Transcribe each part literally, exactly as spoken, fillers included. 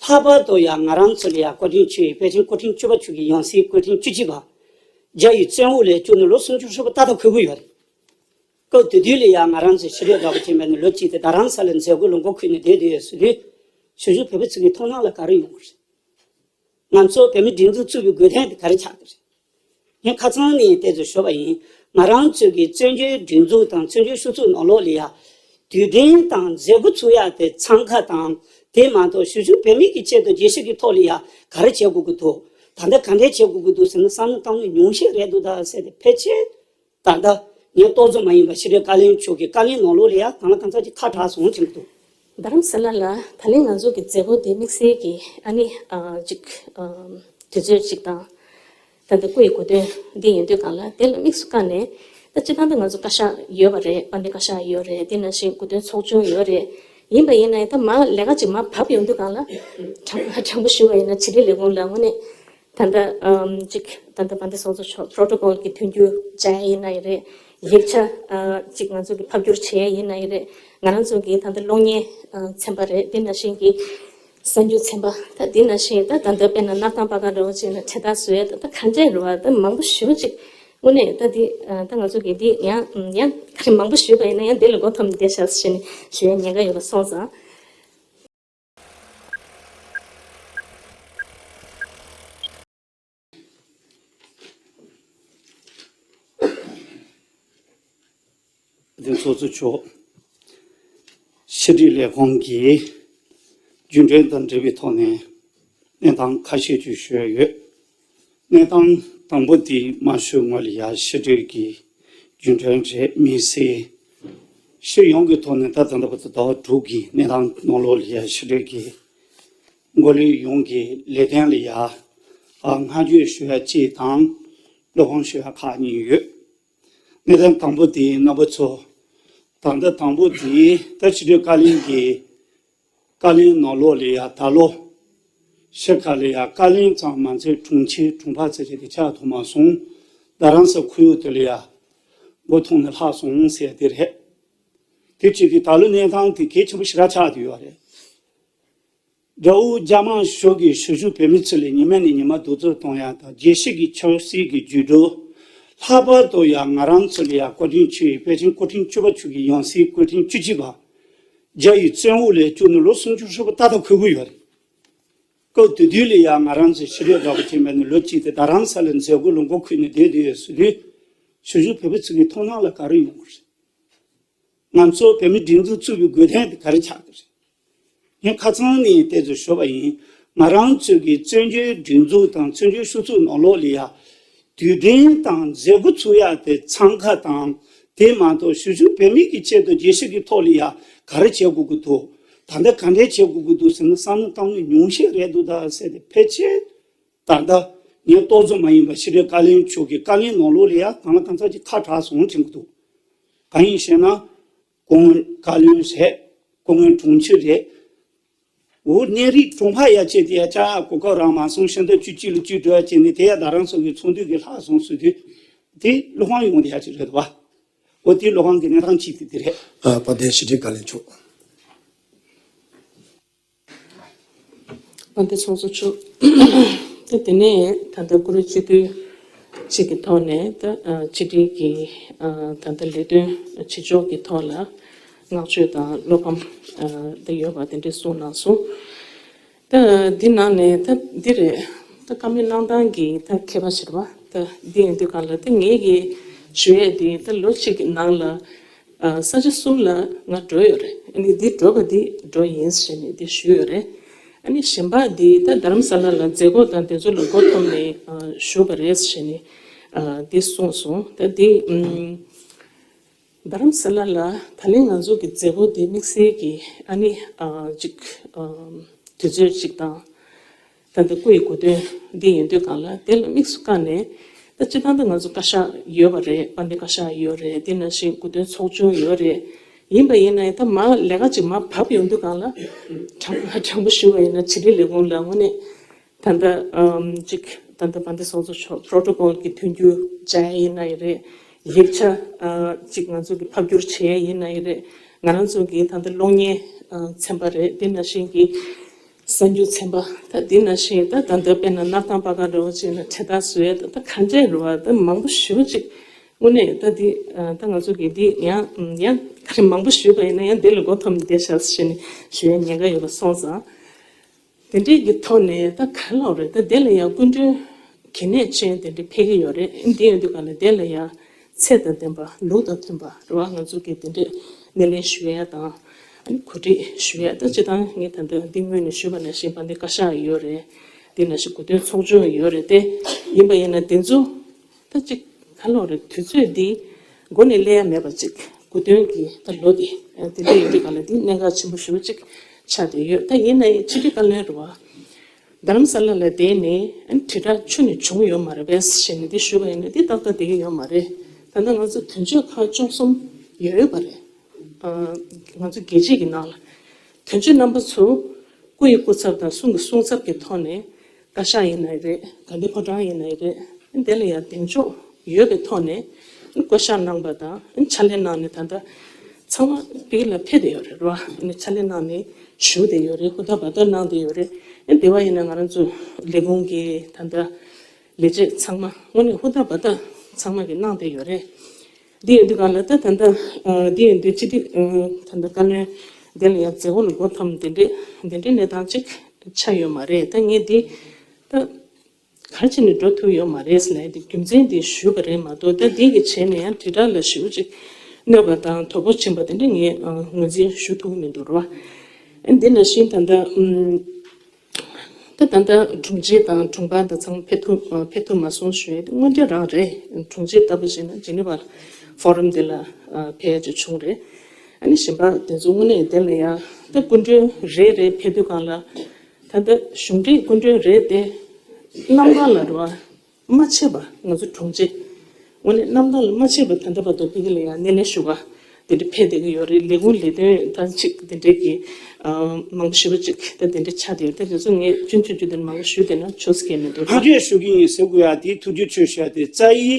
ལྷག་པར་དུ་ཡང་ང་རང་ཚོ་ལ་ཡང་སྐུ་ཕྲེང་བཅུ་ཡི་དཔལ་ཆེན་སྐུ་ཕྲེང་བཅུ་པ་ཚོ་གི་ཡང་སྲིད་སྐུ་ཕྲེང་བཅུ་གཅིག་པ་རྒྱ་ཡི་བཙན་འོག་ལས་བསྐྱུར་ནས་ལོ་སུམ་ཅུ་སོ་བརྒྱད་ཏག་ཏག་འཁོར་གྱི་ཡོད་རེད། སྐབས་དེ་དུས་ལ་ཡང་ང་རང་ཚོའི་ཤེས་རིག་འགག་པ་ཆེན་པོ་ནས་ལོ་གཅིག་དེ་རྡ་རམ་ས་ལ་མཛད་སྒོ་ལ་མགོ་འཁོར་ནས་བསྡད་བསྡད་ཡོད་ཟེར་དུས། གཞིས་བྱེས་བོད་པ་ཚོ་གི་མཐོང་སྣང་ལ་ག་རེ་ཡོང་གི་རེད། ང་ཚོ་བོད་མི་སྒྲིག་འཛུགས་བཙུགས་པའི་དགོས་དོན་དེ་ག་རེ་ཆགས་ཀྱི་རེད། ངས་ཁ་སང་ནས་ཏོག་ཙམ་ཞུས་པ་ཡིན། ང་རང་ཚོ་གི་བཙན་བྱོལ་སྒྲིག་འཛུགས་དང་བཙན་བྱོལ་སྤྱི་ཚོགས་ནང་ལོགས་ལ་ཡ། དུས་དྲན་དང་མཛད་སྒོ་ཚུགས་ཡག་དེ་འཚང་ཁ་དང་། དེ་མ་གཏོགས་གཞིས་བྱེས་བོད་མི་གི་ཆེད་དུ་རྒྱལ་སྤྱི་གི་ཐོག་ལ་ཡ་ག་རེ་བྱེད་དགོས་ཀྱི་འདུག་ད་ལྟ་ག་འདྲས་བྱེད་དགོས་ཀྱི་འདུག་ཟེར་ན་བསམ་བློ་བཏང་ནས་ཉུང་ཤས་རེད་འདུག་ད་ཟེར་ཏེ། ཕལ་ཆེར་ད་ལྟ་ངས་ཏོག་ཙམ་མ་ཡིན་པ་ཤེས་རིག་བཀའ་བློན་མཆོག་གི་བཀའ་ལན་ནང་ལོགས་ལ་ཡ་གང་ལ་གང་འཚམ་ཅིག་ཁ་གྲག་སོང་དྲན་གྱི་འདུག་རྡ་རམ་ས་ལ་ལ་ད་ལན་ང་ཚོ་གི་མཛད་སྒོ་དེ་དམིགས་བསལ་གྱི་ཨ་ནི་ཨ་ཅིག་ཨ་དུས་ཚོད་ཅིག་དང་། ད་ལྟ་སྐུ་ཡི་གོ་སྟོན་འདི་ཡིན་དུས་སྒང་ལ་དེ་ལ་དམིགས་སུ་བཀར་ནས། ད་སྤྱིར་བཏང་ད་ང་ཚོ་བཀའ་ཤག་ཡོད་པ་རེད། དཔལ་ལྡན་བཀའ་ཤག་ཡོད་རེད། དེ་ནང་བཞིན་གོ་སྟོན་ཚོགས་ཆུང་ཡོད་རེད། ཡིན་པ་ཡིན་ན་ཡང་ད་མར་ལས་ཀ་ཅིག་མར་བབས་ཡོང་དུས་སྒང་ལ། དྲང་དྲང་པོ་ཞུ་བ་ཡིན་ན་ཕྱི་དྲིལ་ལས་ཁུངས་ལ་དངོས་གནས་ད་ལྟ་ཨམ་ཅིག་ད་ལྟ་དཔལ་ལྡན་ཚོགས་གཙོ་མཆོག་པྲོ་ཊོ་ཀོལ་གྱི་མཐུན་འགྱུར་བྱ་ཡ་ཡིན་ན་ཡང་རེད། ཡིག་ཆ་ཨ་ཅིག་ང་ཚོ་གི་ཕབ་བསྒྱུར་བྱེད་ཡ་ཡིན་ན་ཡང་རེད། ང་རང་ཚོ་གི་ད་ལྟ་གློག་བརྙན་ཨ་ཚན་པ་རེད། དེ་ནང་བཞིན་གྱི་གསར་འགྱུར་ཚན་པ། ད་དེ་ནང་བཞིན་ད་ད་ལྟ་དཔེར་ན་གནའ་ཐང་པར་ཁང་འདྲ་བོ་བྱས་ན་ཁྲིད་ཐག་བཟོ་ཡ། ད་ད་གང་འདྲས་རེད་བ། ད་མང་པོ་ཞེ་པོ་ཅིག་དངོས་གནས་ད་འདི་ཨ་ད་ང་ཚོ་གི་འདི་ཡང་ཡང་ག་རེ་མང་པོ་ཞུས་པ་ཡིན་ན་ཡང་འདི་ལ་མགོ་འཐོམས་བསྡད་ཤག་ཟེར་ནས་ཞུ་ཡ་ཉེན་ཁ་ཡོད་པ་སོང་ཙང་། དེ་ཚོགས་གཙོ་མཆོག་ཕྱི་དྲིལ་ལས་ཁུངས་ཀྱི་རྒྱུན་གྲོན་དང་འབྲེལ་བའི་ཐོག་ནས་གནས་སྟངས་ཁ་ཤས་ཅིག་ཞུ་ཡ་ཡོད། གནས་སྟངས་དང་པོ་དེ་མ་ཞུ་སྔོན་ལ་ཡ་ཕྱི་དྲིལ་གྱི་རྒྱུན་གྲོན་རེད། མི་སེར་སྤྱི་ཡོངས་ཀྱི་ཐོག་ནས་ད་ད་ལྟ་བར་དུ་ཟླ་བ་དྲུག་གི་གནས་སྟངས་ནང་ལོགས་ལ་ཡ་ཕྱི་དྲིལ་གྱི་མགོ་ལོག་ཡོངས་ཀྱི་ལས་དོན་ལ་ཡ་ཨ་བསྔགས་བརྗོད་ཞུ་ཡ་གཅིག་དང་། བློ་ཕམ་ཞུ་ཡ་ཁག་གཉིས་ཡོད། གནད་དོན་དང་པོ་དེ་རྣམ་པ་ཚོ་ད་ལྟ་དང་པོ་དེ་ད་ཕྱི་དྲིལ་བཀའ་བློན་གྱི་བཀའ་བློན་ནང་ལོགས་ལ་ཡ་ད་ལོ་ཕྱི་ཁ་ལ་ཡ་བཀའ་བློན་ཙམ་མ་ཚད་དྲུང་ཆེ་དྲུང་འཕར་ཚ་ཆེ་དེ་ཆགས་ཐུབ་མ་སོང་། རྡ་རམ་ས་ཁུལ་དེ་ལ་ཡ་མགོ་འཐོམས་ནས་ལྷག་སོང་ཟེར་དེ་རེད། དེ་བྱེད་དུས་ད་ལོ་གནས་སྟངས་དེ་གལ་ཆེན་པོ་ཞེ་དྲག་ཆགས་བསྡད་ཡོད་རེད། དགྲ་བོ་རྒྱ་དམར་ཤོག་གིས་གཞིས་བཞུགས་བོད་མི་ཚོ་ལ་ཉི་མ་ནས་ཉི་མ་གདུག་རྩུབ་གཏོང་ཡ་དང་། རྒྱལ་སྤྱི་གི་ཆབ་སྲིད་ཀྱི་བརྒྱུད་སྒྲོག་ལྷག་པར་དུ་ཡང་ང་རང་ཚོ་ལ་ཡང་སྐུ་ཕྲེང་བཅུ་ཡི་དཔལ་ཆེན་སྐུ་ཕྲེང་བཅུ་པ་ཚོ་གི་ཡང་སྲིད་སྐུ་ཕྲེང་བཅུ་གཅིག་པ་རྒྱ་ཡི་བཙོན་འོག་ལས་བསྐྱུར་ནས་ལོ་སུམ་ཅུ་སོ་བརྒྱད་ཏག་ཏག་འཁོར་གྱི་ཡོད་རེད། སྐབས་དེ་དུས་ལ་ཡང་ང་རང་ཚོའི་ཤེས་རིག་འགག་པ་ཆེན་པོ་ནས་ལོ་གཅིག་དེ་རྡ་རམ་ས་ལ་མཛད་སྒོ་ལ་མགོ་འཁོར་ནས་བསྡད་བསྡད་ཡོད་ཟེར་དུས། གཞིས་བཞུགས་བོད་པ་ཚོ་གི་མཐོང་སྣང་ལ་ག་རེ་ཡོང་གི་རེད། ང་ཚོ་བོད་མི་སྒྲིག་འཛུགས་བཙུགས་པའི་དགོས་དོན་དེ་ག་རེ་ཆགས་ཀྱི་རེད། ངས་ཁ་སང་ནས་ཏོག་ཙམ་ཞུས་པ་ཡིན། ང་རང་ཚོ་གི་བཙན་བྱོལ་སྒྲིག་འཛུགས་དང་བཙན་བྱོལ་སྤྱི་ཚོགས་ནང་ལོགས་ལ་ཡ། དུས་དྲན་དང་མཛད་སྒོ་ཚུགས་ཡག་དེ་འཚང་ཁ་དང་། དེ་མ་གཏོགས་གཞིས་བཞུགས་བོད་མི་གི་ཆེད་དུ་རྒྱལ་སྤྱི་གི་ཐོག་ལ་ཡ་ག་རེ་བྱེད་དགོས་ཀྱི་འདུག་ད་ལྟ་ག་འདྲས་བྱེད་དགོས་ཀྱི་འདུག་ཟེར་ན་བསམ་བློ་བཏང་ནས་ཉུང་ཤས་རེད་འདུག་ད་ཟེར་ཏེ། ཕལ་ཆེར་ད་ལྟ་ངས་ཏོག་ཙམ་མ་ཡིན་པ་ཕྱི་དྲིལ་བཀའ་བློན་མཆོག་གི་བཀའ་ལན་ནང་ལོགས་ལ་ཡ་གང་ལ་གང་འཚམ་ཅིག་ཁ་གྲག་སོང་དྲན་གྱི་འདུག་གང་ཡིན་ཞེ་ན། སྐུ་ངོ་བཀའ་བློན་རེད། སྐུ་ངོ་དྲུང་ཆེ་རེད། འོ་གནས་རིགས་དྲུང་འཕར་ཡ་བྱས་ཏེ་ཡ་ཅག་གོ་སྐབས་རག་མ་སོང་། ཕྱི་ཟླ་བཅུ་གཅིག་ལ་བཅུ་དྲུག་བྱས་ནས་དེ་ཡ་རྡ་རམ་ས་གི་ཚོགས་འདུ་གི་ལྷག་སོང་ཟེར་དུས། དེ་བློ་ཕམ་ཡོང་བསྡད་ཡ་ཅིག་རེད་པ། འོ་དེ་བློ་ཕམ་གྱི་གནས་སྟངས་གཅིག་དེ་དེ་རེད། ཨ་དཔལ་ལྡན་ཕྱི་དྲིལ་བཀའ་བློན་མཆོག་དཔལ་ལྡན་ཚོགས་གཙོ་མཆོག་ད་དེ་ནས་ད་ལྟ་བཀུར་འོས་སྤྱི་འཐུས་གཅིག་གི་ཐོག་ནས་ད་ཕྱི་དྲིལ་གྱི་ད་ལྟ་ལས་དོན་བྱེད་ཕྱོགས་ཀྱི་ཐོག་ལ་བསྔགས་བརྗོད་དང་བློ་ཕམ་ད་ཡོད་པ་དེ་འདྲ་གསུངས་གནང་སོང་། ད་འདི་ནང་ནས་ད་འདི་རེད། ད་བཀའ་མོལ་གནང་སྟངས་ཀྱི་ད་ཁྱད་པར་ཞིག་རེད་པ། ད་འདི་ཡིན་དུས་གང་ལ་ད་ངེད་ཀྱིས་ཞུ་ཡས་དེ་ད་ལོ་གཅིག་གི་ནང་ལ་ས་ཆ་གསུམ་ལ་ང་འགྲོ་ཡོད་རེད། ཨ་ནི་འདི་འགྲོ་བ་འདི་འགྲོ་ཡིན་ཟེར་ནས་འདི་ཞུས་ཡོད་རེད། ཨ་ནི་གཞན་པ་འདི་ད་རྡ་རམ་ས་ལ་ལ་མཛད་སྒོ་དང་དེ་ཚོ་ལ་མགོ་འཐོམས་ནས་བཞུགས་པ་རེད་ཟེར་ནས་འདི་གསུངས་སོང་། ད་འདི་རྡ་རམ་ས་ལ་ལ་ད་ལན་ང་ཚོ་གི་མཛད་སྒོ་འདི་དམིགས་བསལ་གྱི་ཨ་ནི་ཅིག་དུས་ཚོད་ཅིག་དང་། ད་ལྟ་སྐུ་ཡི་གོ་སྟོན་འདི་ཡིན་དུས་གང་ལ་དེ་ལ་དམིགས་སུ་བཀར་ནས། ད་སྤྱིར་བཏང་ད་ང་ཚོ་བཀའ་ཤག་ཡོད་པ་རེད། དཔལ་ལྡན་བཀའ་ཤག་ཡོད་རེད། དེ་ནང་བཞིན་གོ་སྟོན་ཚོགས་ཆུང་ཡོད་རེད། ཡིན་པ་ཡིན་ན་ཡང་ད་མར་ལས་ཀ་ཅིག་མར་བབས་ཡོང་དུས་གང་ལ། དྲང་དྲང་པོ་ཞུ་བ་ཡིན་ན་ཕྱི་དྲིལ་ལས་ཁུངས་ལ་དངོས་གནས་ད་ལྟ་ཨམ་ཅིག་ད་ལྟ་དཔལ་ལྡན་ཚོགས་གཙོ་མཆོག་པྲོ་ཊོ་ཀོལ་གྱི་མཐུན་འགྱུར་བྱ་ཡ་ཡིན་ན་ཡང་རེད། ཡིག་ཆ་ཨ་ཅིག་ང་ཚོ་གི་ཕབ་བསྒྱུར་བྱེད་ཡ་ཡིན་ན་ཡང་རེད། ང་རང་ཚོ་གི་ད་ལྟ་གློག་བརྙན་ཨ་ཚན་པ་རེད། དེ་ནང་བཞིན་གྱི་ གསར་འགྱུར་ཚན་པ་ད་འདི་ནང་བཞིན་ད་ད་ལྟ་དཔེར་ན་སྣར་ཐང་པ་ག་འདྲ་བོ་ཅིག་ན་འཕྲེད་དར་བཟོ་ཡས་ད་ད་ག་འདྲས་རེད་བ། ད་མང་པོ་ཞེ་པོ་ཅིག་དངོས་གནས་ད་འདི་ད་ང་ཚོ་གི་འདི་ཡང་ཡང་ག་རེ་མང་པོ་ཞུས་པ་ཡིན་ན་ཡང་འདི་ལ་མགོ་འཐོམ་བསྡད་ཤག་ཟེར་ནས་ཞུ་ཡ་ཉེན་ཁ་ཡོད་པ་སོང་ཙང་། དེ་འདྲས་ཀྱི་ཐོག་ནས་ད་ག་ལོག་རེད། ད་དེ་ལ་ཡང་སྐུ་མགྲོན་གལ་གནད་ཅན་དེ་འདྲས་ཕེབས་ཀྱི་ཡོད་རེད། འདི་ཡོད་དུས་ག་ལ་དེ་ལ་ཡང་ཚད་དང་ལྡན་པ་ལུགས་དང་མཐུན་པ་རེད་བ། ང་ཚོ་གི་དེ་འདྲས་སྣེ་ལེན་ཞུ་ཡ་དང་ཨ་ནི་གོ་སྒྲིག་ཞུ་ཡ་ད་སྤྱི་བཏང་ངས་ད་ལྟ་འདི་སྔོན་ནས་ཞུས་པ་ནང་བཞིན་བ་འདི་བཀའ་ཤག་ཡོད་རེད། འདི་ནང་བཞིན་གོ་སྟོན་ཚོགས་ཆུང་ཡོད་རེད་དེ། ཡིན་པ་ཡིན་ན་དེ་ཚོ་ད་ཅིག་ག་ལོག་རེད། དུས་ཚོད་འདི་མགོ་ནས་སླེབས་ཡ་མེད་པ་ཅིག་གོ་སྟོན་གྱི་ད་ལོ་འདི་དེ་འདྲ་ཡིན་དུས་ག་ལ་འདི་གནད་འགག་ཆེན་པོ་ཞེ་པོ་ཅིག་ཆགས་བསྡད་ཡོད། ད་ཡིན་ན་ཡང་ཕྱི་དྲིལ་བཀའ་བློན་རེད་བ། རྡ་རམ་ས་ལ་ལ་བསྡད་ནས་དྲིལ་བསྒྲགས་ཁྱོན་ནས་བྱུང་ཡོད་མ་རེད་པས་ཞེས་ནས་འདི་ཞུས་པ་ཡིན་ན་འདི་ཏག་ཏག་བསྡད་ཀྱི་ཡོད་མ་རེད། ད་ལྟ་ང་ཚོ་དོན་གཅོད་ཁག་བཅུ་གསུམ་ཡོད་ཡོད་པ་རེད། ང་ཚོ་རྒྱལ་སྤྱི་གི་ནང་ལ་དོན་གཅོད་རྣམ་པ་ཚོ་སྐུ་ཡི་སྐུ་ཚབ་དང་གསུང་གི་གསུང་ཚབ་ཀྱི་ཐོག་ནས་བཀའ་ཤག་ཡིན་ནའི་རེད། དགའ་ལྡན་ཕོ་བྲང་ཡིན་ནའི་རེད། དེ་ལ་ཡང་གདེང་འཇོག་ཡོད་པའི་ཐོག་ནས་བསྐོ་བཞག་གནང་པ་དང་ཕྱག་ལས་གནང་ནས་ད་ལྟ་ཚང་མ་དཔེ་ལ་ཕེབས་བསྡད་ཡོད་རེད་ར། ཕྱག་ལས་གནང་ནས་བཞུགས་བསྡད་ཡོད་རེད། ཧུར་ཐག་འབད་ཐག་གནང་བསྡད་ཡོད་རེད། དེ་བ་ཡིན་ན་ང་རང་ཚོ་ལས་ཁུངས་ཀྱི་ད་ལྟ་ལས་བྱེད་ཚང་མ་དངོས་གནས་ཧུར་ཐག་འབད་ཐག་ཚང་མ་གིས་གནང་བསྡད་ཡོད་རེད། འདི་ཡོད་དུས་གང་ལ་ད་ད་ལྟ་འདི་ཡོད་དུས་སྤྱི་འཐུས་ད་ལྟ་བཀའ་བློན་དེ་ལ་ཡང་མཛད་སྒོ་ལ་མགོ་འཐོམ་དེ་འདྲས་དེ་འདྲས་གནས་སྟངས་ཅིག་ཆགས་ཡོད་མ་རེད། ད་ངས་འདི་ད་ག་རེ་བྱས་ནས་འགྲོ་ཐུབ་ཡོད་མ་རེད་ཟེར་ནས་འདི་རྒྱུ་མཚན་འདི་ཞུས་པ་རེད་མ་གཏོགས། ད་འདི་གི་བྱས་ནས་ཡང་དྲིལ་བསྒྲགས་ལ་ཞེ་པོ་ཅིག་གནོད་པ་དང་དོ་ཕོག་ཕྱིན་པ་དེ་འདྲས་ངས་ངོས་འཛིན་ཞུ་ཐུབ་ཀྱི་མི་འདུག་ར། འདི་ནང་བཞིན་ད་ལྟ་ད་ད་ལྟ་དྲུང་ཆེ་དང་དྲུང་འཕར་དང་ཚང་མ་ཕེབས་ཐུབ་ཕེབས་ཐུབ་མ་སོང་ཞུ་ཡས་དེ་དངོས་འབྲེལ་རང་རེད། དྲུང་ཆེ་ལྟ་བུ་བྱས་ན་ཇི་ནི་ཝ་ཕོ་རམ་དེ་ལ་ཕེབས་ཡ་ཅིག་བྱུང་རེད། ཨ་ནི་གཞན་པ་དེ་ཚོ་དངོས་གནས་དེ་ལ་ཡང་ད་སྐུ་མགྲོན་རེ་རེ་ཕེབས་དུས་གང་ལ་ད་ལྟ་གཞུང་འབྲེལ་སྐུ་མགྲོན་རེ་དེ་རྣམ་ཐར་ལ་རེད་བ། མ་ཆད་པ་ང་ཚོ་དྲུང་ཆེ་དངོས་གནས་རྣམ་ཐར་ལ་མ་ཆད་པ་ད་ལྟ་བར་དུ་ཕ་གི་ལ་ཡང་སྣེ་ལེན་ཞུ་ག་དེ་འདྲ་ཕེབས་བསྡད་ཀྱི་ཡོད་རེད། ལས་ཁུངས་ལས་དོན་ད་ཅིག་དེ་འདྲའི་གི་མང་པོ་ཞེ་པོ་ཅིག་ད་དེ་འདྲ་ཆགས་བསྡད་ཡོད། ད་དེ་ཚོ་ངས་ཆུང་ཆུང་ཆུང་དེ་མང་པོ་ཞུས་བསྡད་ན་ཆོག་ས་གང་ཡང་མི་འདུག་ལ། ང་ཚོས་ཞུ་གི་ཡིན་ཟེར་དགོས་ཡ་དེ་ཐུགས་རྗེ་ཆེ་ཞུ་ཡ་དེ་རྩ་ཡི་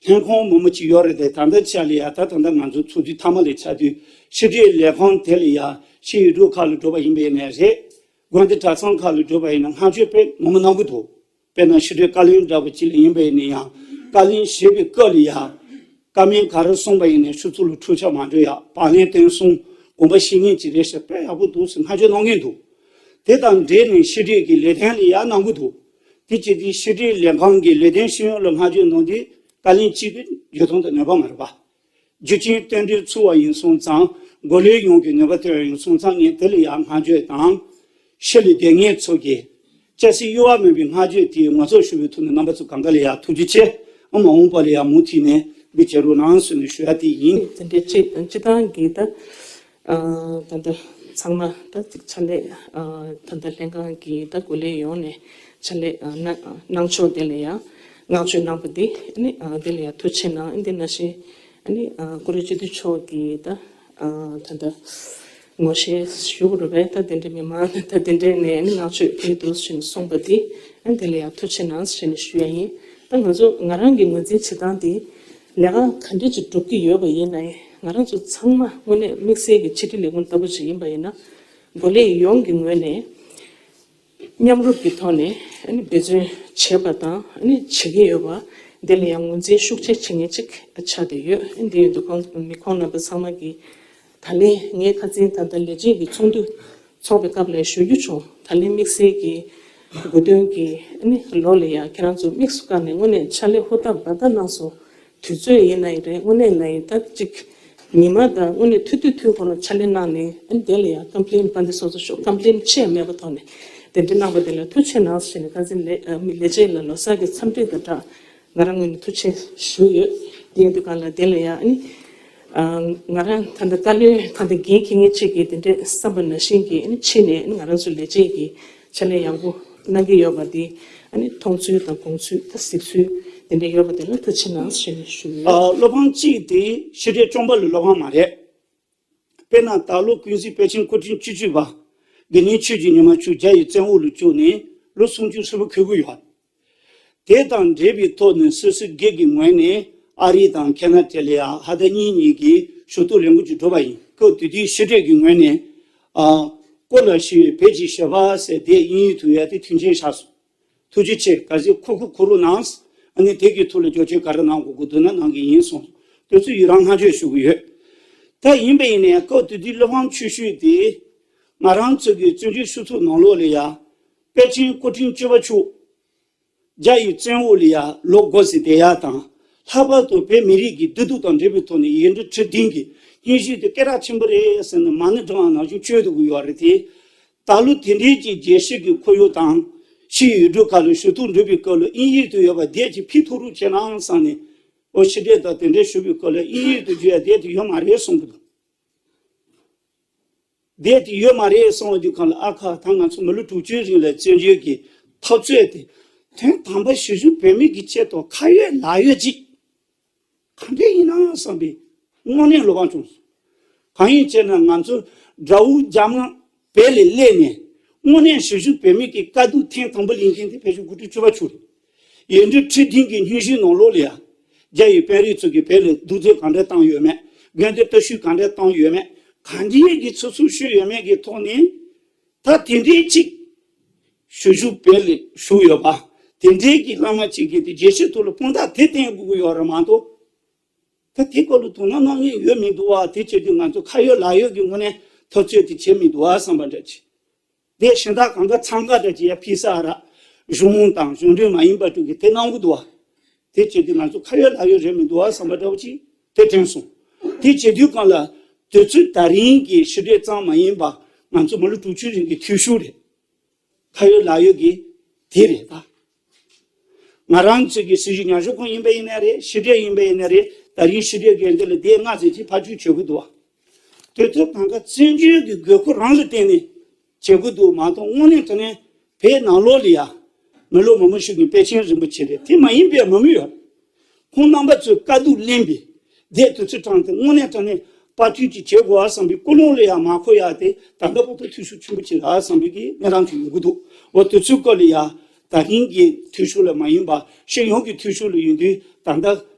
ལྷན་ཁང་མང་པོ་ཅིག་ཡོད་རེད་དེ། ད་ལྟ་ཆ་ལ་ཡ་ད་ད་ལྟ་ང་ཚོ་ཚོགས་དུས་མཐའ་མ་ལ་ཆགས་དུས་ཕྱི་དྲིལ་ལས་ཁང་དེ་ལ་ཡ་ཕྱི་ཡུལ་གྲུ་ཁག་ལ་འགྲོ་བ་ཡིན་པ་ཡིན་ནའི་རེད། དགོན་སྡེ་གྲྭ་ཚང་ཁག་ལ་འགྲོ་བ་ཡིན་ན་བསྔགས་བརྗོད་དཔེ་མང་པོ་གནང་གི་འདུག་དཔེར་ན་ཕྱི་དྲིལ་བཀའ་བློན་འདྲ་པོ་ཅིག་ལ་ཡིན་པ་ཡིན་ན་ཡང་བཀའ་ལན་ཞུས་པའི་སྐབས་ལ་ཡ། བཀའ་མོལ་ག་རེ་གསུངས་པ་ཡིན་ནའི་ཆུ་ཚོད་ལ་འཁྲུག་ཆ་མ་འགྲོ་ཡ། བག་ལེབ་བཏོན་སོང་། དགོངས་པ་བཞེས་མཁན་ཅིག་རེད་ཟེར་དཔེ་ཡག་པོ་འདུག་ཟེར་བསྔགས་བརྗོད་གནང་མཁན་འདུག་དེ་དང་འབྲེལ་ནས་ཕྱི་དྲིལ་གྱི་ལས་དོན་ལ་ཡ་གནང་གི་འདུག་དེ་བྱས་དུས་ཕྱི་དྲིལ་ལས་ཁང་གི་ལས་དོན་ཤེས་ཡོན་ལ་བསྔགས་བརྗོད་གནང་དུས་བཀའ་ལན་གཅིག་གིས་འགྱུར་ལྡོག་དང་ནུས་པ་མ་རེད་པ། རྒྱུ་རྐྱེན་བསྟུན་གྲོས་ཚུགས་པ་ཡིན་སོང་ཙང་། གོ་ལའི་ཡོངས་ཀྱི་ནུས་པ་ཐོན་པ་ཡིན་སོང་ཙང་། ངས་དེ་ལ་ཡང་བསྔགས་བརྗོད་དང་། ཕྱི་ལ་བསྡད་མཁན་ཚོ་གིས་སྐྱ་སེར་གཡོ་བ་མེད་པའི་བསྔགས་བརྗོད་དེ་ངོ་སོ་ཞུ་བའི་ཐོག་ནས་རྣམ་པ་ཚོ་གང་ག་ལ་ཡང་ཐུགས་རྗེ་ཆེ། ཨ་མ་འོངས་པ་ལ་ཡང་མུ་མཐུད་ནས་འབུལ་བྱེད་རོགས་གནང་ཟེར་ནས་ཞུ་ཡ་དེ་ཡིན། དེ་འདྲའི་ཅིག་སྤྱི་བཏང་གི་ད་ད་ལྟ་ཚང་མ་ད་ཅིག་ཕྱག་ལས་ད་ལྟ་ལྷན་ཁང་གི་ད་གོ་ལའི་ཡོངས་ནས་ཕྱག་ལས་གནང་ཕྱོགས་དེ་ལ་ཡང་བསྔགས་བརྗོད་གནང་པ་དེ་ནི་དེ་ལ་ཡང་ཐུགས་རྗེ་ཆེ་གནང་། འདི་ནང་བཞིན། ཨ་ནི་ཨ་བཀུར་འོས་སྤྱི་འཐུས་མཆོག་གིས་ད་ཨ་ད་ལྟ་ངོ་ཤེས་ཞུ་དགོས་རེད་པས། ད་དེ་འདྲའི་མི་མང་ད་དེ་འདྲས་ནས་ཨ་ནི་བསྔགས་བརྗོད་ཕུལ་འདུག་ཞེས་ནས་གསུངས་པ་དེ་ཨ་ནི་དེ་ལ་ཡང་ཐུགས་རྗེ་གནང་ཞེས་ནས་ཞུ་ཡ་ཡིན། ད་ང་ཚོ་ང་རང་གི་ངོས་འཛིན་བྱེད་སྟངས་དེ་ལས་ཀ་ག་འདྲས་ཅིག་སྒྲུབ་ཀྱི་ཡོད་པ་ཡིན་ན་ཡང་ང་རང་ཚོ་ཚང་མ་དངོས་གནས་དམིགས་བསལ་གྱི་ཕྱི་དྲིལ་ལས་ཁུངས་ལྟ་བུ་ཅིག་ཡིན་པ་ཡིན་ན་གོ་ལའི་ཡོངས་ཀྱི་ངོས་ནས། མཉམ་རུབ་ཀྱི་ཐོག་ནས་ཨ་ནི་འབད་བརྩོན་བྱས་པ་དང་ཨ་ནི་བྱེད་ཀྱི་ཡོད་པ་འདི་ལ་ཡང་ངོས་འཛིན་ཤུགས་ཆེ་བྱེད་མཁན་ཅིག་ཆགས་བསྡད་ཡོད། འདི་ཡིན་དུས་ཁོང་མི་ཁོང་རྣམ་པ་ཚང་མ་གིས་ད་ལན་ངས་ཁ་སང་ད་ལྟ་ལས་བྱེད་ཀྱི་ཚོགས་འདུ་ཚོགས་པའི་སྐབས་ལ་ཞུ་རྒྱུ་བྱུང་། ད་ལན་དམིགས་བསལ་གྱི་དགུ་སྟོན་གྱི་ཨ་ནི་ལོ་ལ་ཡང་ཁྱེད་རང་ཚོ་དམིགས་སུ་བཀར་ནས་དངོས་གནས་ཕྱག་ལས་ཧུར་ཐག་འབད་ཐག་གནང་སོང་། དུས་ཚོད་ཡིན་ན་ཡིན་རེད། དངོས་གནས་ལ་ཡིན་ད་ཅིག་ཉི་མ་དང་དངོས་གནས་ཐུག་དུས་ཐུག་ཁོ་རང་ཕྱག་ལས་གནང་ནས་ཨ་ནི་དེ་ལ་ཡང་ཀམ་པི་ལེན་པ་འདི་སོ་སོ་ཤོག་ཀམ་པི་ལེན་བྱས་མེད་པ་ཐོག་ནས་དེ་འདྲ་གནང་པ་དེ་ལ་ཐུགས་རྗེ་གནང་ཞེས་ནས་ཁ་སང་ལས་ཨ་མི་ལས་བྱེད་ལ་ལོ་གསར་གྱི་འཚམས་འདྲི་དང་སྦྲགས་ང་རང་ངོས་ནས་ཐུགས་རྗེ་ཞུ་ཡོད། དེ་ཡིན་དུས་གང་ལ་དེ་ལ་ཡང་ཨ་ནི་ཨ་ང་རང་ད་ལྟ་བཀའ་བློན་ད་ལྟ་འགན་འཁྱེར་མཁན་གཅིག་གིས་དེ་འདྲ་བསམ་པ་ནང་བཞིན་གྱི་ཨ་ནི་ཕྱི་ནས་ཨ་ནི་ང་རང་ཚོ་ལས་བྱེད་ཀྱི་ཕྱག་ལས་ཡག་པོ་གནང་གི་ཡོད་པ་དེ་ཨ་ནི་མཐོང་ཚུལ་དང་དགོངས་ཚུལ་དང་གཟིགས་ཚུལ་དེ་འདྲ་ཡོད་པ་དེ་ལ་ཐུགས་རྗེ་གནང་ཞེས་ནས་ཞུ་ཡོད། ཨ། བློ་ཕམ་གཅིག་དེ་ཕྱི་དྲིལ་བཅོམ་པ་ལ་བློ་ཕམ་མ་རེད། དཔེར་ན་ད་ལོ་ཀུན་གཟིགས་པཎ་ཆེན་སྐུ་ཕྲེང་བཅུ་གཅིག་པ་དགེ་འདུན་ཆོས་ཀྱི་ཉི་མ་མཆོག་རྒྱ་ཡི་བཙོན་འོག་ལ་བཅུག་ནས་ལོ་སུམ་ཅུ་ཧྲིལ་པོ་འཁོར་གྱི་ཡོད། དེ་དང་འབྲེལ་བའི་ཐོག་ནས་སོ་སོའི་སྒེར་གྱི་ངོས་ནས་ཨ་རི་དང་ཁེ་ན་ཌ་ལ་ཡ་ཧ་ད་གཉིས་གཉིས་ཀྱི་ཞུ་གཏུག་ལས་འགུལ་ཅིག་བསྒྲུབས་པ་ཡིན། སྐབས་དེ་དུས་ཕྱི་དྲིལ་གྱི་ངོས་ནས་ཨ་སྐོར་ ལ་ཞུས་བོད་ཀྱི་ཞི་བ་ཟེར་དེ་དབྱིན་ཡིག་ཏུ་ཡོད་དེ་མཐུན་རྐྱེན་བཞག་སོང་། ཐུགས་རྗེ་ཆེ། གལ་སྲིད་ཁུ་ཁུ་ཁུ་རུ་གནང་། ཨ་ནི་དེ་གི་ཐོག་ལ་བསྒྱུར་བཅོས་ག་རེ་གནང་དགོས་ཀྱི་འདུག་ན་གནང་གི་ཡིན་གསུངས། དེ་ཚོ་ཡི་རང་བསྔགས་བརྗོད་ཞུ་གི་ཡོད། ད་ཡིན་པ་ཡིན་ནའི་སྐབས་དེ་དུས་བློ་ཕམ་ཆེ་ཤོས་དེ། ང་རང་ཚོ་གི་བཙན་བྱོལ་སྤྱི་ཚོགས་ནང་ལོགས་ལ་ཡ། པཎ་ཆེན་སྐུ་ཕྲེང་བཅུ་པ་མཆོག་རྒྱ་ཡི་བཙོན་འོག་ལ་ཡ་ལོ་འགོ་ཟིན་བསྡད་ཡ་དང་། ལྷག་པར་དུ་བོད་མི་རིགས་ཀྱི་བདེ་སྡུག་དང་འབྲེལ་བའི་ཐོག་ནས་ཡིག་འབྲུ་ཁྲི་བདུན་གྱི་སྙན་ཞུ་དེ་སྐད་གྲགས་ཆེན་པོ་རེད་ཟེར་ནས་མ་ཎི་བགྲང་བ་ནང་བཞིན་བཅོལ་འདུག་གི་ཡོད་རེད་དེ། ད་ལོ་དེ་འདྲའི་གྱི་རྒྱལ་སྤྱི་གི་ཁོར་ཡུག་དང་། ཕྱིའི་ཡུལ་གྲུ་ཁག་ལ་ཞུ་གཏུག་འགྲོ་བའི་སྐབས་ལ་དབྱིན་ཡིག་ཏུ་ཡོད་པ་དེ་ཅིག་ཕུལ་ཐུབ་རོགས་བྱས་ན་བསམ་ནས། ཨོ་ཕྱི་དྲིལ་དང་དེ་འདྲའི་ཞུ་བའི་སྐབས་ལ་དབྱིན་ཡིག་ཏུ་བརྗོད་ཡ་དེ་དེ་ཡོད་མ་རེད་གསུང་གི་འདུག་དེ་དེ་ཡོད་མ་རེད་གསུང་བ་དུས་གང་ལ་ཨ་ཁ་ད་ང་ཚོ་མི་ལོ་དྲུག་ཅུའི་རིང་ལ་བཙན་བྱོལ་གྱི་འཐབ་རྩོད་དེ་དོན་དམ་པ་གཞིས་བཞུགས་བོད་མི་གི་ཆེད་དུ་ཁ་ཡོད་ལག་ཡོད་ཅིག་གང་འདྲ་ཡིན་ན་བསམ་པའི་དངོས་གནས་བློ་ཕམ་བྱུང་སོང་། གང་ཡིན་ཟེར་ན་ང་ཚོ་དགྲ་བོ་རྒྱ་དམར་བོད་ལ་སླེབས་ནས་དངོས་གནས་གཞིས་བཞུགས་བོད་མི་གི་དཀའ་སྡུག་ཐེངས་དང་པོ་ལེན་མཁན་དེ་བོད་གཞུང་སྐུ་ཕྲེང་བཅུ་པ་མཆོག་རེད། ཡིག་འབྲུ་ཁྲི་བདུན་གྱི་སྙན་ཞུའི་ནང་ལོགས་ལ་ཡ། རྒྱ་ཡི་དཔོན་རིགས་ཚོ་གིས་བོད་ལ་གདུག་རྩུབ་གང་འདྲ་བཏང་ཡོད་མེད། དགོན་སྡེ་ལྟ་ཞུགས་གང་འདྲ་བཏང་ཡོད་མེད། གང་འདྲའི་གི་ཚུགས་ཚུགས་ཞུས་ཡོད་མེད་ཀྱི་ཐོག་ནས། ད་དེ་འདྲའི་གཅིག་གཞིས་བཞུགས་བོད་ལ་བཞུགས་ཡོད་པ། དེ་འདྲའི་གི་བླ་མ་གཅིག་གིས་དེ་རྒྱལ་སྤྱིའི་ཐོག་ལ་དཔང་རྟགས་དེ་བསྟན་དགོས་ཀྱི་ཡོད་རེད་མ་གཏོགས། ད་དེ་སྐོར་ལ་དོ་སྣང་གནང་མཁན་ཡོད་མི་འདུག་བ། དེ་བྱེད་དུས་ང་ཚོ་ཁ་ཡོད་ལག་ཡོད་ཀྱི་ངོས་ནས་འཐབ་རྩོད་དེ་བྱེད་མི་འདུག་བ་བསམ་པ་འདྲ་ཅིག་དེ་གཞན་དག་གང་ག་འཚང་ཁ་འདྲ་ཅིག་ཡ་ཕི་ས་ཨ་ར། གཞུང་དང་གཞུང་འབྲེལ་མ་ཡིན་པ་དྲུག་གིས་དེ་གནང་གི་འདུག་བ། དེ་བྱེད་དུས་ང་ཚོ་ཁ་ཡོད་ལག་ཡོད་རེད་མི་འདུག་བ་བསམ་པ་འདྲ་བོ་ཅིག་དེ་དྲན་སོང་། དེ་བྱེད་དུས་གང་ལ་དུས་ཚོད་ད་རིང་གི་ཕྱི་དྲོད་ཙམ་མ་ཡིན་པ་ང་ཚོ་མི་ལོ་དྲུག་ཅུ་རིང་གི་འཐུས་ཤོར་རེད། ཁ་ཡོད་ལག་ཡོད་ཀྱི་དེ་རེད་ད། ང་རང་ཚོ་གི་སྲིད་ཞུགས་ཉམས་ཞིབ་ཁང་ཡིན་པ་ཡིན་ན་རེད། ཕྱི་དྲོད་ཡིན་པ་ཡིན་ན་རེད། ད་རིང་ཕྱི་དྲོད་དགོན་སྡེ་ལ་སྡེ་ལྔ་ཙམ་ཅིག་ཕར་ཚུར་བྱེད་དགོས་འདུག་བ། དེ་ཚོ་གང་ག་བཙན་བྱོལ་གྱི་དགོས་མཁོ་རང་ལ་བརྟེན་ནས་བྱེད་དགོས་འདུག་མ་གཏོགས་དངོས་གནས་དྲང་གནས་བོད་ནང་ལོགས་ལ་ཡ། མི་ལོ་མང་པོ་ཞིག་གི་པཎ་ཆེན་རིན་པོ་ཆེ་རེད། དེ་མ་ཡིན་པའི་མང་པོ་ཡོད། ཁོང་རྣམ་པ་ཚོས་དཀའ་སྡུག་ལེན་པའི་སྡེ་དུས་ཚོད་དྲངས་ཏེ་དངོས་གནས་དྲང་གནས་དཔའ་མཐུན་གྱིས་བྱེད་དགོས་པ་བསམ་པའི་ཀུན་སློང་ལ་ཡང་མ་འཁོར་ཡག་དེ་ད་ལྟ་བར་དུ་འཐུས་ཤོར་ཆེན་པོ་ཅིག་རེད་བསམ་པའི་གི་གནས་སྟངས་ཅིག་ཡོང་གི་འདུག་འོ་དུས་ཚོད་སྐོར་ལ་ཡང་ད་རིང་གི་འཐུས་ཤོར་ལ་མ་ཡིན་པ་སྤྱི་ཡོངས་ཀྱི་འཐུས་ཤོར་ལ་ཡིན་དུས་ད་ལྟ་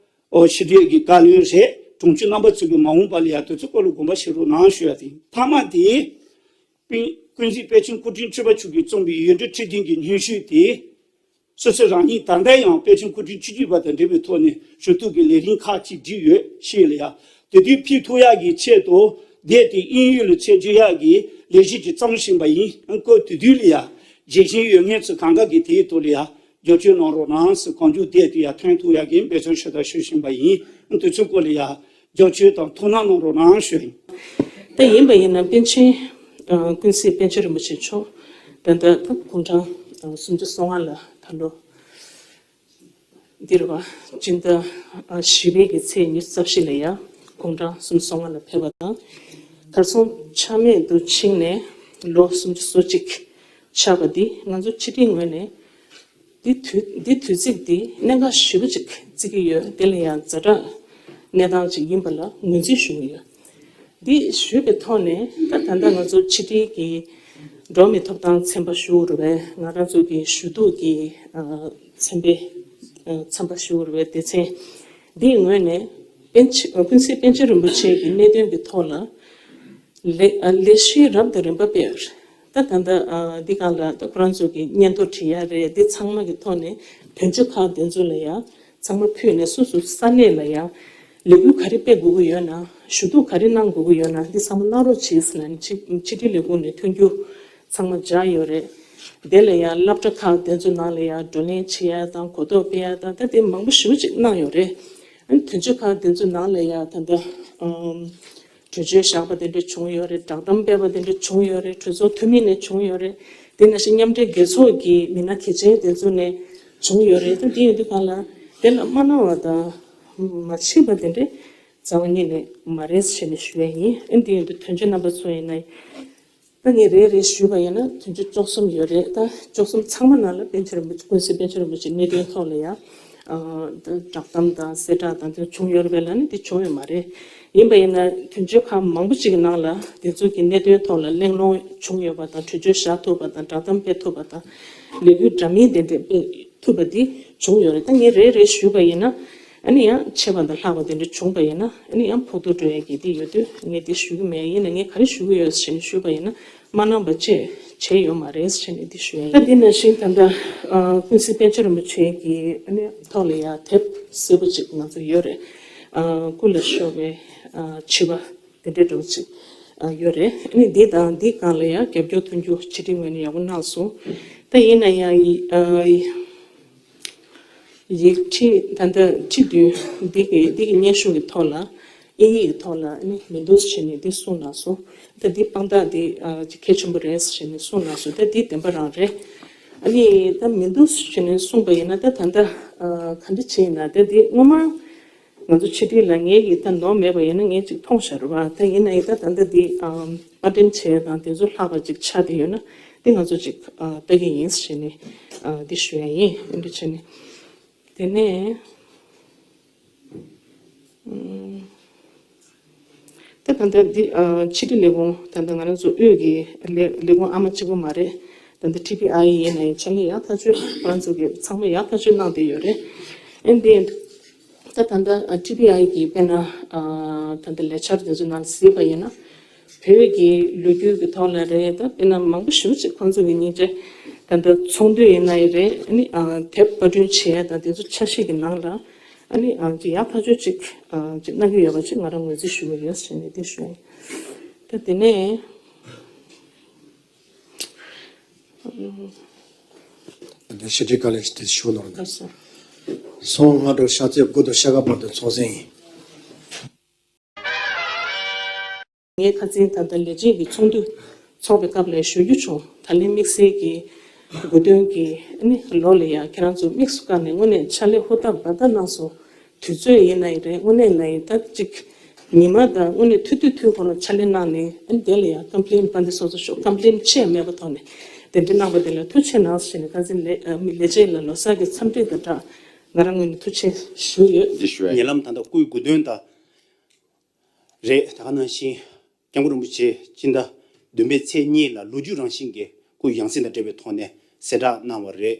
འོ་ཕྱི་དྲིལ་གྱི་བཀའ་བློན་རེད། དྲུང་ཆེ་རྣམ་པ་ཚོ་གི་མ་འོངས་པ་ལ་ཡང་དུས་ཚོད་སྐོར་ལ་དགོངས་པ་བཞེས་རོགས་གནང་ཞུ་ཡ་དེ་མཐའ་མ་དེ། ཀུན་ཀུན་གཟིགས་པཎ་ཆེན་སྐུ་ཕྲེང་བཅུ་པ་མཆོག་གིས་བརྩམས་པའི་ཡིག་འབྲུ་ཁྲི་བདུན་གྱི་སྙན་ཞུ་དེ། སོ་སོ་རང་ཉིད་ད་ལྟ་ཡང་པཎ་ཆེན་སྐུ་ཕྲེང་བཅུ་གཅིག་པ་དང་འབྲེལ་བའི་ཐོག་ནས་ཞུ་གཏུག་གི་ལས་རིམ་ཁག་ཅིག་བསྒྲིགས་ཡོད་ཞེས་ལ་ཡ། དེ་དུས་ཕུལ་ཐུབ་ཡག་གི་ཆེད་དུ་དེབ་དེ་དབྱིན་ཡིག་ལ་ཚད་བསྒྱུར་ཡག་གི་ལས་གཞི་ཅིག་བརྩམས་བཞིན་པ་ཡིན། སྐབས་དེ་དུས་ལ་ཡ་རྒྱལ་ཞེན་ཡོད་མཁན་ཚོ་གང་ག་གིས་དེའི་ཐོག་ལ་ཡ་རྒྱབ་སྐྱོར་གནང་རོགས་གནང་ཟེར་གང་མགྱོགས་དེབ་དེ་ཡ་ཐོན་ཐུབ་ཡག་གི་འབད་བརྩོན་ཞུ་དང་ཞུ་བཞིན་པ་ཡིན། དུས་ཚོད་སྐོར་ལ་ཡ། རྒྱབ་སྐྱོར་དང་ཐུགས་སྣང་གནང་རོགས་གནང་ཞུ་ཡིན། ད་ཡིན་པ་ཡིན་ན་པཎ་ཆེན་ཀུན་གཟིགས་པཎ་ཆེན་རིན་པོ་ཆེ་མཆོག་ད་ལྟ་དགུང་གྲངས་སུམ་ཅུ་སོ་ལྔ་ལ་ད་ལོ་འདིར་བ་སྤྱི་ཟླ་བཞི་པའི་གི་ཚེས་ཉི་ཤུ་རྩ་བཞི་ལ་ཡ་དགུང་གྲངས་སུམ་ཅུ་སོ་ལྔ་ལ་ཕེབས་པ་དང་། གར་སོང་ཆ་མེད་དུ་ཕྱིན་ནས་ལོ་སུམ་ཅུ་སོ་གཅིག་ཆགས་པ་འདི་ང་ཚོ་ཕྱི་དྲིལ་ངོས་ནས། འདི་དུས་འདི་དུས་ཚིགས་འདི་གནད་འགག་ཞེ་པོ་ཅིག་བརྩི་གི་ཡོད། དེ་ལ་ཡང་ཛ་དྲག་གནས་སྟངས་ཅིག་ཡིན་པ་ལ་ངོས་འཛིན་ཞུ་གི་ཡོད། འདི་ཞུས་པའི་ཐོག་ནས་ད་ད་ལྟ་ང་ཚོ་ཕྱི་དྲིལ་གྱི་འགྲོ་བ་མིའི་ཐོབ་ཐང་ཚན་པ་ཞུ་རུ་བས་ང་རང་ཚོ་གི་ཞུ་གཏུག་གི་ཚན་པའི་ཚན་པ་ཞུ་རུ་བས་སྡེ་ཚན་འདིའི་ངོས་ནས་པཎ་ཆེན་ཀུན་གཟིགས་པཎ་ཆེན་རིན་པོ་ཆེ་གི་གནད་དོན་གྱི་ཐོག་ལ། ལས་ལས་གཞི་རབ་དང་རིམ་པ་སྤེལ་ཡོད་རེད། ད་ད་ལྟ་འདི་སྒང་ལ་ད་ཁོ་རང་ཚོ་གི་སྙན་ཐོ་བྲིས་ཡ་རེད། འདི་ཚང་མ་གི་ཐོག་ནས་དོན་གཅོད་ཁག་དེ་ཚོ་ལ་ཡ་ཚང་མ་ཕུལ་ནས་སོ་སོ་ས་གནས་ལ་ཡ་ལས་འགུལ་ག་རེ་སྤེལ་དགོས་ཀྱི་ཡོད་ན་ཞུ་གཏུག་ག་རེ་གནང་དགོས་ཀྱི་ཡོད་ན་འདི་ཚང་མ་གནང་རོགས་བྱེད་ཟེར་ནས་ཕྱི་ཕྱི་དྲིལ་ལས་ཁུངས་ནས་མཐུན་འགྱུར་ཚང་མ་སྦྱར་ཡོད་རེད། དེ་ལ་ཡ་སློབ་གྲྭ་ཁག་དེ་ཚོ་ནང་ལ་ཡ་བགྲོ་གླེང་བྱེད་ཡ་དང་གོ་རྟོགས་སྤེལ་ཡ་དང་ད་དེ་མང་པོ་ཞེ་པོ་ཅིག་གནང་ཡོད་རེད། ཨ་ནི་དོན་གཅོད་ཁག་དེ་ཚོ་ནང་ལ་ཡ་ད་ལྟ་ཨམ། གྲོས་ཆོད་བཞག་པ་དེ་འདྲ་བྱུང་ཡོད་རེད། བསྒྲགས་གཏམ་སྤེལ་བ་དེ་འདྲ་བྱུང་ཡོད་རེད། གྲོས་ཚོགས་འཐུས་མི་ནས་བྱུང་ཡོད་རེད། དེ་ནང་བཞིན་མཉམ་འབྲེལ་རྒྱལ་ཚོགས་ཀྱི་མི་སྣ་གལ་ཆེན་དེ་ཚོ་ནས་བྱུང་ཡོད་རེད། ད་དེ་ཡོད་དུས་གང་ལ་དེ་ལ་མ་གནང་བ་དང་མ་ཕྱིན་པ་དེ་འདྲ་རྩ་བ་ཉིད་ནས་མ་རེད་ཟེར་ནས་ཞུ་ཡ་ཡིན། ཨ་དེ་ཡོད་དུས་དོན་གཅོད་རྣམ་པ་ཚོ་ཡིན་ན་ད་ངས་རེ་རེ་ཞུས་པ་ཡིན་ན་དོན་གཅོད་བཅུ་གསུམ་ཡོད་རེད། ད་བཅུ་གསུམ་ཚང་མ་ནང་ལ་པཎ་ཆེན་རིན་པོ་ཆེ་ཀུན་གཟིགས་པཎ་ཆེན་རིན་པོ་ཆེ་གནད་དོན་ཐོག་ལ་ཡ། བསྒྲགས་གཏམ་དང་གསལ་བསྒྲགས་དང་དེ་བྱུང་ཡོད་རེད་པས་ལ་ནི་དེ་བྱུང་ཡོད་མ་རེད། ཡིན་པ་ཡིན་ན་དོན་གཅོད་ཁག་མང་པོ་ཅིག་གི་ནང་ལ་དེ་ཚོ་གི་གནད་དོན་ཐོག་ལ་གླེང་སློང་བྱུང་ཡོད་པ་དང་གྲོས་ཆོད་བཞག་ཐུབ་པ་དང་བསྒྲགས་གཏམ་སྤེལ་ཐུབ་པ་དང་ལས་འགུལ་འདྲ་མིན་དེ་འདྲ་སྤེལ་ཐུབ་པ་དེ་བྱུང་ཡོད་རེད། ད་ངས་རེ་རེ་ཞུས་པ་ཡིན་ན་ཨ་ནི་ཡང་ཆེ་བ་དང་ལྷག་པ་དེ་འདྲ་བྱུང་པ་ཡིན་ན་ཨ་ནི་ཡང་ཕོག་ཐུག་འགྲོ་ཡ་གི་དེ་ཡོད་དུས་ངས་དེ་ཞུ་གི་མེད། ཡིན་ན་ངས་ག་རེ་ཞུ་གི་ཡོད་ཟེར་ནས་ཞུས་པ་ཡིན་ན་ མ་གནང་བ་བཅས་བྱས་ཡོད་མ་རེད་ཟེར་ནས་འདི་ཞུ་ཡ་ཡིན། ད་འདི་ནང་བཞིན་ད་ལྟ་ཨ་ཀུན་གཟིགས་པཎ་ཆེན་རིན་པོ་ཆེ་གི་ཨ་ནི་ཐོག་ལ་ཡ་དེབ་སེར་པོ་ཅིག་ང་ཚོ་ཡོད་རེད། ཨ་སྐུ་ལ་ཤོར་བའི་ཨ་བྱིས་པ་དེ་འདྲའི་འདྲ་བོ་ཅིག་ཨ་ཡོད་རེད། ཨ་ནི་འདི་དང་འདི་སྒང་ལ་ཡ་རྒྱབ་སྐྱོར་མཐུན་འགྱུར་ཕྱི་དྲིལ་ངོས་ནས་ཡག་པོ་གནང་སོང་། ད་ཡིན་ན་ཡང་ཨ། ཡིག་ཁྲི་ད་ལྟ་ཁྲི་བདུན་འདི་གི་འདི་གི་སྙན་ཞུ་གི་ཐོག་ལ་དབྱིན་ཡིག་གི་ཐོག་ལ་ཨ་ནི་མི་འདུག་བྱས་ནས་འདི་གསུངས་གནང་སོང་། ད་འདི་དཔང་རྟགས་འདི་ཨ་ཅིག་གལ་ཆེན་པོ་རེད་བྱས་ནས་གསུངས་གནང་སོང་། ད་འདི་བདེན་པ་རང་རེད། ཨ་ནི་ད་མི་འདུག་བྱས་ནས་གསུངས་པ་ཡིན་ན་ད་ད་ལྟ་ཨ་ག་འདྲ་བྱས་ཡིན་ན་ད་འདི་སྔོན་མ་ང་ཚོ་ཕྱི་དྲིལ་ལ་ངེད་ཀྱིས་ད་ནོར་མེད་པ་ཡིན་ན་ངས་ཅིག་མཐོང་བཞག་རེད་བ། ད་ཡིན་ན་ཡིན་ད་ད་ལྟ་འདི་ཨ་པར་སྐྲུན་བྱས་དང་དེ་ཚོ་ལྷག་པ་ཅིག་ཆགས་བསྡད་ཡོད་ན་འདི་ང་ཚོ་ཅིག་ཨ་ལྟ་གི་ཡིན་ཟེར་ནས་ཨ་འདི་ཞུ་ཡ་ཡིན། འདི་བྱས་ནས་དེ་ནས་ཨ་ད་ད་ལྟ་འདི་ཨ་ཕྱི་དྲིལ་ལས་ཁུངས་ད་ལྟ་ང་རང་ཚོ་དབུས་ཀྱི་ལས་ལས་ཁུངས་ཨ་མ་གཅིག་པུ་མ་རེད། ད་ལྟ་ཊི་པི་ཨའི་ཡིན་ན་ཡང་ཕྱག་ལས་ཡག་ཐག་ཆོད་ང་རང་ཚོ་གི་ཚང་མ་ཡག་ཐག་ཆོད་གནང་བསྡད་ཡོད་རེད། ཨ་འདི་ད་ད་ལྟ་ཊི་པི་ཨའི་གི་དཔེར་ན་ཨ་ད་ལྟ་ལས་འཆར་དེ་ཚོ་ནང་གཟིགས་པ་ཡིན་ན། བོད་ཀྱི་ལོ་རྒྱུས་ཀྱི་ཐོག་ལ་རེད། ད་དཔེར་ན་མང་པོ་ཞེ་པོ་ཅིག་ཁོང་ཚོ་གི་སྙིང་རྗེ་ད་ལྟ་ཚོགས་འདུ་ཡིན་ན་ཡང་རེད། ཨ་ནི་ཨ་དེབ་པར་སྐྲུན་བྱེད་ཡ་དང་དེ་ཚོ་འཆར་གཞི་གི་ནང་ལ་ཨ་ནི་ཨ་ཅིག་ཡག་ཐག་ཆོད་ཅིག་ཨ་ཅིག་གནང་གི་ཡོད་པ་ཅིག་ང་རང་ངོས་འཛིན་ཞུ་གི་ཡོད་ཟེར་ནས་དེ་ཞུ་ཡིན། ད་དེ་ནས་ཨ་དེ་ཕྱི་དྲིལ་བཀའ་ལན་དེ་ཞུ་ནོར་ན། ལགས་སོ། སོང་སྔ་དྲོ་ཤར་ཚེས་དགུ་དང་ཤར་ཁ་བར་དུ་ཚོགས་ཆེན་ཡིན། ངས་ཁ་སང་ད་ལྟ་ལས་བྱེད་ཀྱི་ཚོགས་འདུ་ཚོགས་པའི་སྐབས་ལ་ཞུ་རྒྱུ་བྱུང་། ད་ལན་དམིགས་བསལ་གྱི་དགུང་སྟོན་གྱི་ཨ་ནི་ལོ་ལ་ཡང་ཁྱེད་རང་ཚོ་དམིགས་སུ་བཀར་ནས་དངོས་གནས་ཕྱག་ལས་ཧུར་ཐག་འབད་ཐག་གནང་སོང་། དུས་ཚོད་ཡིན་ན་ཡང་རེད། དངོས་གནས་ལ་ཡང་ད་ཅིག་ཉི་མ་དང་དངོས་གནས་ཐུག་དུས་ཐུག་ཁོ་རང་ཕྱག་ལས་གནང་ནས་ཨ་ནི་དེ་ལ་ཡང་ཀམ་པི་ལེན་དཔལ་ལྡན་སོགས་སུ་ཤོག་ཀམ་པི་ལེན་ཆེ་མེད་པ་ཐོག་ནས་གདན་འདྲེན་གནང་བ་དེ་ལ་ཐུགས་རྗེ་ཆེ་གནང་ཞེས་ནས་ཁ་སང་ལས་ཨ་མི་ལས་བྱེད་ལ་ལོ་གསར་གྱི་འཚམས་འདྲི་དང་སྦྲགས་ང་རང་ངོས་ནས་ཐུགས་རྗེ་ཆེ་ཞུ་ཡོད། འདི་ཞུ་ཡ་ཉེ་ལམ་ད་ལྟ་སྐུའི་དགུང་སྟོན་དང་། རེད། ད་ག་ནང་བཞིན་སྐྱབས་མགོན་རིན་པོ་ཆེ་སྤྱི་ཟླ་བདུན་པའི་ཚེས་གཉིས་ལ་ལོ་རྒྱུས་རང་བཞིན་གྱི་སྐུ་ཡང་སྲིད་དང་འབྲེལ་བའི་ཐོག་ནས་གསལ་བསྒྲགས་གནང་བ་རེད།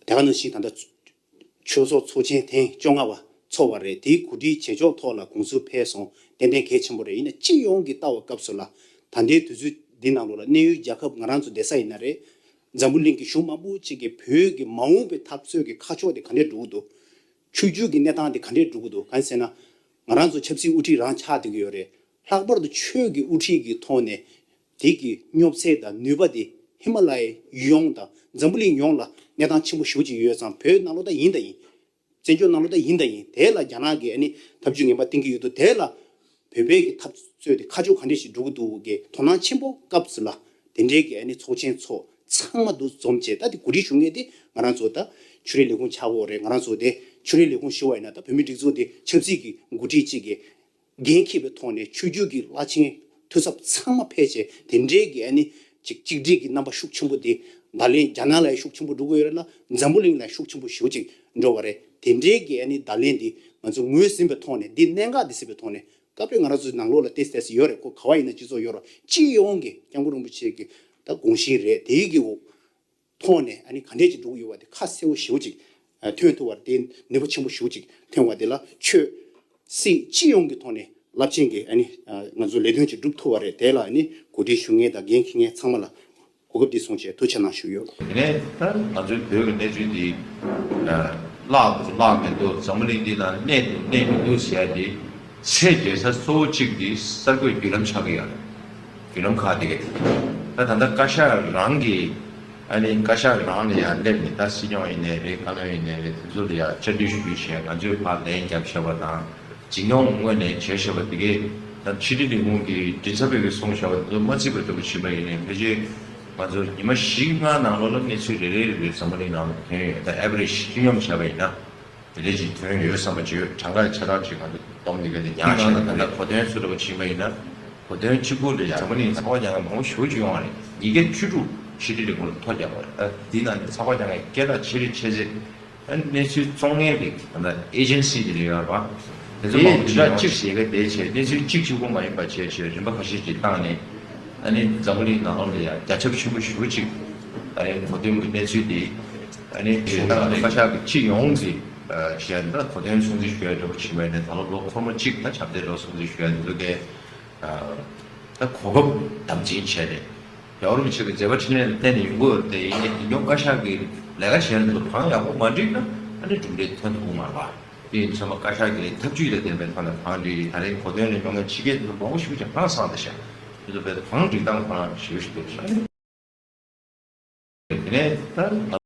ད་ག་ནང་བཞིན་ད་ལྟ་ཆོས་ཚོགས་ཚོགས་ཆེན་ཐེངས་བཅོ་ལྔ་པ་ཚོགས་པ་རེད། དེའི་གོ་སྒྲིག་བྱེད་ཕྱོགས་ཐོག་ལ་དགོངས་ཚུལ་ཕེབས་སོང་། ཏན་ཏན་གལ་ཆེན་པོ་རེད། ཡིན་ན་སྤྱི་ཡོངས་ཀྱི་ལྟ་བ་སྐབས་སུ་ལ་ད་ལྟའི་དུས་ཚོད་འདི་ནང་ལོགས་ལ་གནས་ཡུལ་རྒྱལ་ཁབ་ང་རང་ཚོ་བསྡད་ས་ཡིན་ན་རེད། འཛམ་བུ་གླིང་གི་གཞུང་མང་པོ་ཅིག་གིས་བོད་ཀྱི་མ་འོངས་པའི་འཐབ་རྩོད་ཀྱི་ཁ་ཕྱོགས་དེ་ག་འདྲས་འགྲོ་གི་འདུག་ཆོས་བརྒྱུད་ཀྱི་གནས་སྟངས་དེ་ག་འདྲས་འགྲོ་གི་འདུག་གང་ཟེར་ན། ང་རང་ཚོ་ཆབ་སྲིད་དབུ་ཁྲིད་རང་ཆགས་བསྡད་ཀྱི་ཡོད་རེད། ལྷག་པར་དུ་ཆོས་ཀྱི་དབུ་ཁྲིད་ཀྱི་ཐོག་ནས་དེ་གི་སྙོབ་ཚད་དང་ནུས་པ་དེ་ཧི་མ་ལ་ཡའི་ཡུལ་ཡོངས་དང་འཛམ་བུ་གླིང་ཡོངས་ལ་གནས་སྟངས་ཆེན་པོ་ཞེ་པོ་ཅིག་ཡོད་ཙང་། བོད་ནང་ལོགས་ད་ཡིན་ད་ཡིན། བཙན་བྱོལ་ནང་ལོགས་ད་ཡིན་ད་ཡིན། དེ་ལ་རྒྱ་ནག་གིས་ཨ་ནི་ཐབས་ཇུས་ངན་པ་བསྟན་གྱི་ཡོད་དུས། དེ་ལ་བོད་པའི་གི་འཐབ་རྩོད་དེ་ཁ་ཕྱོགས་ག་འདྲས་ཞིག་འགྲོ་གི་འདུག་གི་དོ་སྣང་ཆེན་པོ་སྐབས་སུ་ལ་དེ་འདྲའི་གི་ཨ་ནི་ཚོགས་ཆེན་ཚོགས་ཚང་མ་འདུ་འཛོམས་བྱས། ད་དེ་གོ་སྒྲིག་ཞུ་མཁན་དེ་ང་རང་ཚོ་ད་ཆོས་རིག་ལས་ཁུངས་ཆགས་ཡོད་རེད། ང་རང་ཚོ་དེ་ཆོས་རིག་ལས་ཁུངས་ཞུ་བ་ཡིན་ན་ད་བོད་མིའི་སྒྲིག་འཛུགས་དེ་ཆབ་སྲིད་ཀྱི་འགོ་ཁྲིད་ཅིག་གི་འགན་འཁྱེར་བའི་ཐོག་ནས་ཆོས་བརྒྱུད་ཀྱི་བླ་ཆེན་འཐུས་ཚབ་ཚང་མ་ཕེབས་བྱས། དེ་འདྲའི་གི་ཨ་ནི་ཅིག་གཅིག་སྒྲིལ་གྱི་རྣམ་པ་ཤུགས་ཆེན་པོ་དེ་བརྡ་ལན་རྒྱ་ནག་ལ་ཡང་ཤུགས་ཆེན་པོ་འགྲོ་གི་ཡོད་རེད་ལ། འཛམ་བུ་གླིང་ལ་ཤུགས་ཆེན་པོ་ཞེ་པོ་ཅིག་འགྲོ་བ་རེད། དེ་འདྲའི་གི་ཨ་ནི་བརྡ་ལན་འདི་ང་ཚོ་ངོས་ཟིན་པའི་ཐོག་ནས། འདི་གནད་འགག་འདི་ཟིན་པའི་ཐོག་ནས། སྐབས་རེ་ང་རང་ཚོ་ནང་ལོགས་ལ་ཏོག་ཙམ་ཏོག་ཙམ་ཡོད་རེད། ཁོ་ག་བ་ཡིན་ན་སྤྱི་ཚོགས་ཡོད་རེད། སྤྱི་ཡོངས་ཀྱི་སྐྱབས་མགོན་རིན་པོ་ཆེ་གི་ད་དགོངས་གཞི་རེད། དེའི་གི་འོག་ཐོག་ནས་ཨ་ནི་ག་འདྲས་ཅིག་འགྲོ་གི་ཡོད་པ་དེ་ཁ་གསལ་པོ་ཞེ་པོ་ཅིག་ཐོན་ཐུབ་པ་རེད། དེ་ནུས་པ་ཆེན་པོ་ཞེ་པོ་ཅིག་ཐོན་པ་དེ་ལ་ཆོས་སྲིད་སྤྱི་ཡོངས་ཀྱི་ཐོག་ནས་རླབས་ཆེན་གྱི་ཨ་ནི་ང་ཚོ་ལས་དོན་ཅིག་སྒྲུབ་ཐུབ་པ་རེད། དེ་ལ་ཨ་ནི་གོ་སྒྲིག་ཞུ་མཁན་དང་འགན་འཁྱེར་མཁན་ཚང་མ་ལ་གོ་སྐབས་འདི་བཟུང་བྱས་ཐུགས་རྗེ་གནང་ཞུ་ཡོད། དེ་ནས་ད་ང་ཚོའི་བོད་ཀྱི་གནས་ཚུལ་འདི་བརླག་འདུག་བརླག་མི་འདུག་འཛམ་བུ་གླིང་འདི་ནང་གནས་འདུག་གནས་མི་འདུག་ཟེར་ཡ་འདི་ཚད་འཇལ་ས་གཙོ་བོ་གཅིག་འདི་གསར་འགོད་བརྒྱུད་ལམ་ཆགས་ཀྱི་ཡོད་རེད། བརྒྱུད་ལམ་ཁག་དེ་ག་དེ་ད་ད་ལྟ་བཀའ་ཤག་རང་གི་ཨ་ནི་བཀའ་ཤག་རང་ལ་ཡང་སླེབས་ནས། ད་སྲིད་སྐྱོང་ཡིན་ནའི་རེད། བཀའ་བློན་ཡིན་ནའི་རེད། དེ་ཚོ་ལ་ཡང་བཅར་འདྲི་ཞུ་རྒྱུ་བྱས། ང་ཚོས་ཕར་ལན་རྒྱབ་བཞག་པ་དང་། འཛིན་སྐྱོང་ངོས་ནས་བྱས་བཞག་པ་དེ་གས། ད་ཕྱི་དྲིལ་ལས་ཁུངས་ཀྱི་མགྲིན་ཚབ་པས་གསུངས་བཞག་པ་དེ་ཚོ་མ་བརྩིས་པ་འདྲ་པོ་བྱས་པ་ཡིན་ནའི། ཕལ་ཆེར་ང་ཚོ་ཉི་མ་བཞི་ལྔ་ནང་ལོགས་ལ་གནས་ཚུལ་རེ་རེ་རེ་རེ་འཛམ་བུ་གླིང་ནང་ལ་ཐོན་ཡོད། ད་ཨེ་བི་རེཇ་སྤྱི་སྙོམས་བྱས་པ་ཡིན་ན། དེ་འདྲ་ཅིག་ཐོན་ཡོད་བསམ་པ་ཅིག་ཡོད། གྲངས་ཀ་ཆ་ཚང་ཅིག་ང་ཚོ་སྡོམ་འདི་ག་དེ་ཉར་བཞག་ན། ད་ལྟ་གོ་སྟོན་ཚུ་འདྲ་པོ་བྱས་པ་ཡིན་ན། གོ་སྟོན་གཅིག་པུ་ལ་ཡ་འཛམ་བུ་གླིང་ཚགས་པར་རྒྱག་མཁན་མང་པོ་ཞེ་པོ་ཅིག་ཡོང་བ་རེད། ཉིས་བརྒྱ་བཅུ་དྲུག་ཕྱི་དྲིལ་ལས་ཁུངས་ལ་ཐོ་རྒྱག་པ་རེད། ད་འདི་ནང་ནས་ཚགས་པར་རྒྱག་མཁན་སྐད་གྲགས་ཆེ་རིགས་ཆེ་ཚད། ཨ་ནི་གནས་ཚུལ་བཙོང་མཁན་དེ་ད་ལྟ་ཨེ་ཇེན་སི་དེ་འདྲ་ཡོད་རེད་པ། དེ་ཚོ་མང་པོ་ཅིག་ཡོང་བ་རེད། ཅིག་ཞེ་ག་དེ་བྱས། གནས་ཚུལ་གཅིག་གཅིག་པོ་མ་ཡིན་པ་བྱས་བྱས་རིམ་པ་ཁ་ཤས་ཅིག་བཏང་ནས། ཨ་ནི་འཛམ་བུ་གླིང་ནང་ལོགས་ལ་ཡ་རྒྱ་ཁྱབ་ཆེན་པོ་ཞེ་པོ་ཅིག་ད་རེས་གོ་སྟོན་གྱི་གནས་ཚུལ་དེ་ཨ་ནི་བཀའ་ཤག་གི་སྤྱི་ཡོངས་ཀྱི་ཞལ་ད་གོ་སྟོན་སྲུང་བརྩི་ཞུ་ཡ་འདྲ་པོ་བྱས་པ་ཡིན་ནའི། ད་ལོ་ལོ་འཁོར་མོ་གཅིག་ད་ཞབས་བརྟན་འདྲ་པོ་སྲུང་བརྩི་ཞུ་ཡ་འདི་ཚོ་གས། ཨ་ ད་གོ་སྐབས་དམ་འཛིན་བྱས་ནས། རྒྱལ་བ་རིན་པོ་ཆེ་གི་མཛད་པ་འཕྲིན་ལས་ལ་བརྟེན་ནས་ཡོང་གི་ཡོད་རེད་དེ། ཡིན་ནའི་འདི་སྐྱོང་བཀའ་ཤག་གི་ལས་ཀ་གཞན་དུ་གང་ཡག་པོ་མ་འགྲིག་ན་ཨ་ནི་གྲུབ་འབྲས་ཐོན་ཐུབ་ཀྱི་མ་རེད་པ། དེ་ཡིན་ཚང་མ་བཀའ་ཤག་གི་ཐབས་ཇུས་ལ་བརྟེན་པའི་ཐོག་ནས་གང་འགྲིག། ད་རེས་གོ་སྟོན་ལ་ཡོང་མཁན་ཕྱི་རྒྱལ་དུ་མང་པོ་ཞེ་པོ་ཅིག་ཧང་སངས་བསྡད་ཤག་དེ་ཚོ་བས་གང་འགྲིག་སྟངས་གང་ཞེ་པོ་ཞིག་འདུག་ཤག་དེ་ནས་ད།